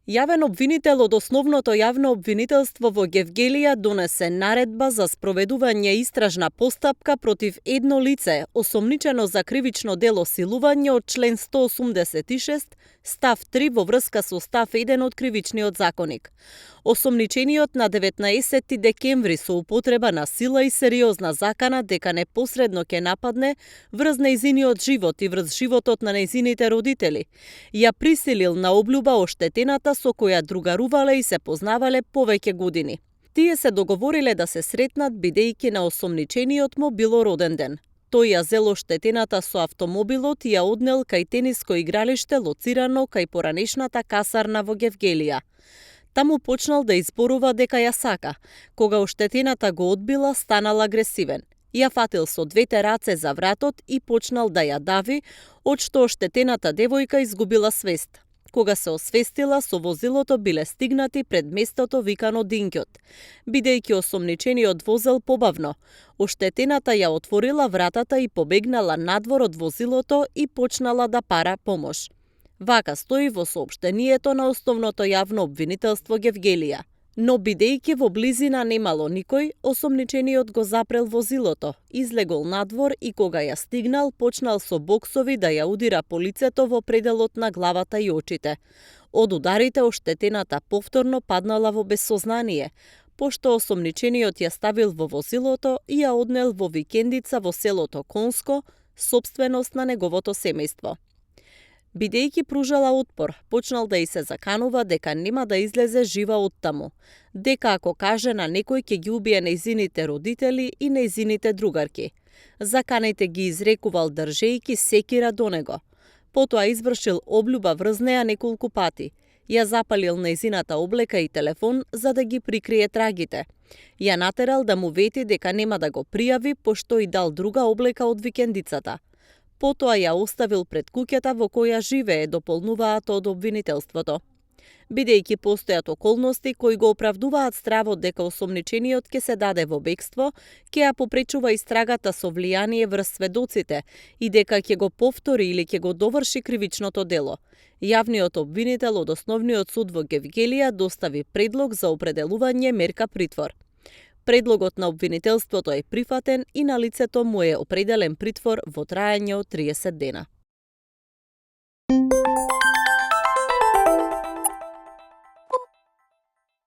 Јавен обвинител од Основното јавно обвинителство во Гевгелија донесе наредба за спроведување истражна постапка против едно лице, осомничено за кривично дело силување од член 186, став 3 во врска со став 1 од Кривичниот законик. Осомничениот на 19 декември со употреба на сила и сериозна закана дека непосредно ќе нападне врз нејзиниот живот и врз животот на нејзините родители, ја присилил на облюба оштетената со која другарувале и се познавале повеќе години. Тие се договориле да се сретнат бидејќи на осомничениот му било роден ден. Тој ја зел оштетената со автомобилот и ја однел кај тениско игралиште лоцирано кај поранешната касарна во Гевгелија. Таму почнал да изборува дека ја сака. Кога оштетената го одбила, станал агресивен. Ја фатил со двете раце за вратот и почнал да ја дави, од што оштетената девојка изгубила свест. Кога се освестила, со возилото биле стигнати пред местото викано Динќот. Бидејќи осомничениот возел побавно, оштетената ја отворила вратата и побегнала надвор од возилото и почнала да пара помош. Вака стои во соопштението на Основното јавно обвинителство Гевгелија. Но бидејќи во близина немало никој, осомничениот го запрел возилото, излегол надвор и кога ја стигнал, почнал со боксови да ја удира по лицето во пределот на главата и очите. Од ударите оштетената повторно паднала во безсознание, пошто осомничениот ја ставил во возилото и ја однел во викендица во селото Конско, сопственост на неговото семејство. Бидејќи пружала отпор, почнал да и се заканува дека нема да излезе жива оттаму, дека ако каже на некој ќе ги убие нејзините родители и нејзините другарки. Заканите ги изрекувал држејќи секира до него. Потоа извршил облюба врз неа неколку пати. Ја запалил нејзината облека и телефон за да ги прикрие трагите. Ја натерал да му вети дека нема да го пријави, пошто и дал друга облека од викендицата. Потоа ја оставил пред куќата во која живее, дополнуваат од обвинителството. Бидејќи постојат околности кои го оправдуваат стравот дека осомничениот ќе се даде во бегство, ќе ја попречува истрагата со влијание врз сведоците и дека ќе го повтори или ќе го доврши кривичното дело. Јавниот обвинител од Основниот суд во Гевгелија достави предлог за определување мерка притвор. Предлогот на обвинителството е прифатен и на лицето му е определен притвор во траење од 30 дена.